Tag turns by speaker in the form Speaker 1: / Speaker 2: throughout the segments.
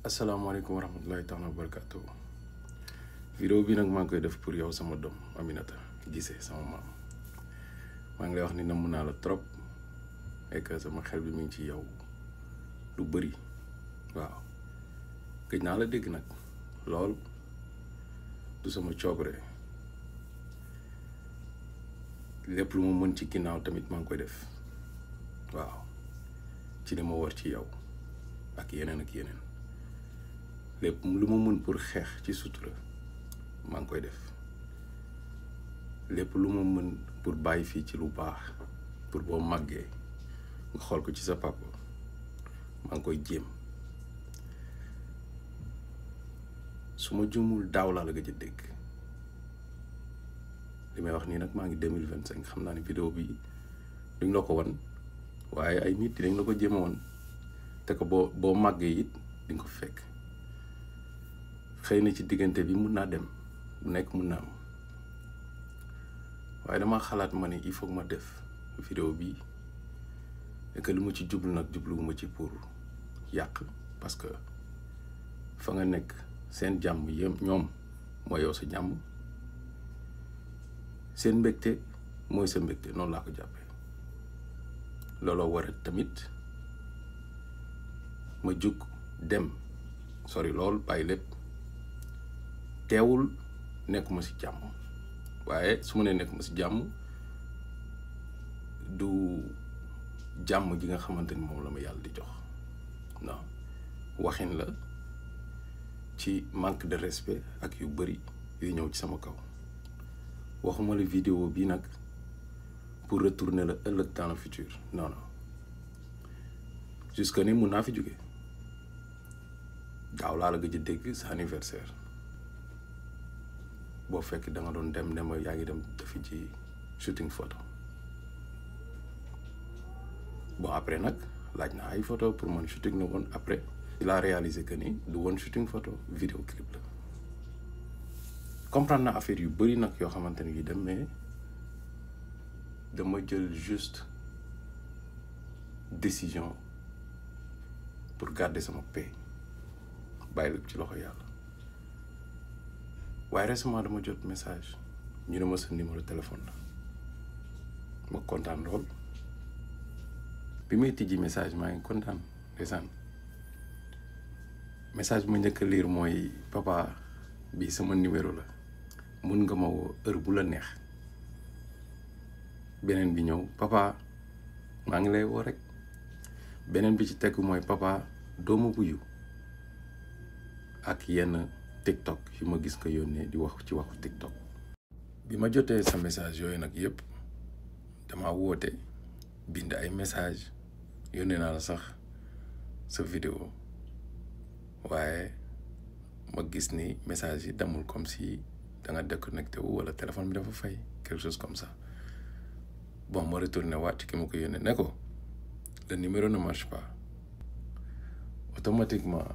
Speaker 1: asalaamaaleykum wa rahmatulahi taala wa barakaatu. Vidéo bi nag maa ngi koy def pour yow sama doom Aminata Guissé sama maam maa ngi lay wax ni namm naa la trop et que sama xel bi mu ngi ci yow lu bëri waaw gëj naa la dégg nag lool du sama coobare lépp lu ma mën ci ginnaaw tamit maa ngi koy def waaw ci li ma war ci yow ak yeneen lépp lu ma mën pour xeex ci sutura maa ngi koy def lépp lu ma mën pour bàyyi fii ci lu baax pour boo màggee nga xool ko ci sa papa maa ngi koy jéem su ma jumul daaw laa la gëj a dégg li may wax nii nag maa ngi 2025 xam naa ne vidéo bi duñ la ko wan waaye ay nit dinañ la ko jéem a wan te ko boo màggee it di nga ko fekk xëy na ci diggante bi mun naa dem bu nekk mun naa am waaye dama xalaat ma ne il faut ma def vidéo bi et que li ma ci jublu nag jubluwuma ci pour yàq parce que fa nga nekk seen jàmm yëm ñoom mooy yow sa jàmm seen mbégte mooy sa mbégte noonu laa ko jàppee looloo war a tamit ma jug dem sori lool bàyyi lépp teewul nekkuma ci jàmm waaye su ma nee nekkuma ci jàmm du jàmm ji nga xamante ni moom la ma yàlla di jox non waxin la ci manque de respect ak yu bari yuy ñëw ci sama kaw waxuma la vidéo bi nag pour retourner la ëllëg dans le futur non jusque ni mun naa fi jóge daaw laa la gëj a dégg sa anniversaire boo fekk da nga doon dem ne ma yaa ngi dem dafi ci shooting photo bon après nag laaj na ay photo pour man shooting na woon après il a réalisé que ni du woon shooting photo vidéo clip la comprendre na affaire yu bëri nag yoo xamante ne yi dem mais dama jël juste décision pour garder sama paix bàyyi lépp ci loxo yàlla waaye récemment dama jot message ñu ne ma sa numéro téléphone la ma kontaan lool bi may tijji message maa ngi kontaan ndeysaan message ma njëkk a lire mooy papa bi sama numéro la mun nga ma woo heure bu la neex beneen bi ñëw papa maa ngi lay woo rek beneen bi ci tegu mooy papa doomu buyu ak yenn TikTok yu ma gis nga yónnee di wax ci waxu TikTok bi ma jotee sa message yooyu nag yëpp dama woote bind ay message yónnee naa la sax sa vidéo waaye ma gis ni message yi demul comme si da nga déconnecté wu wala téléphone bi dafa fay quelque chose comme ça bon ma retourné waat ci ki ma ko yónnee ne ko le numéro ne marche pas automatiquement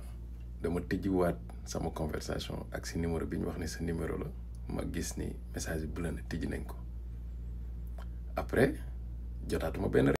Speaker 1: dama tijjiwaat sama conversation ak si numéro bi ñu wax ni sa numéro la ma gis ni message bi bu la ne tijji nañ ko après jotaatuma benn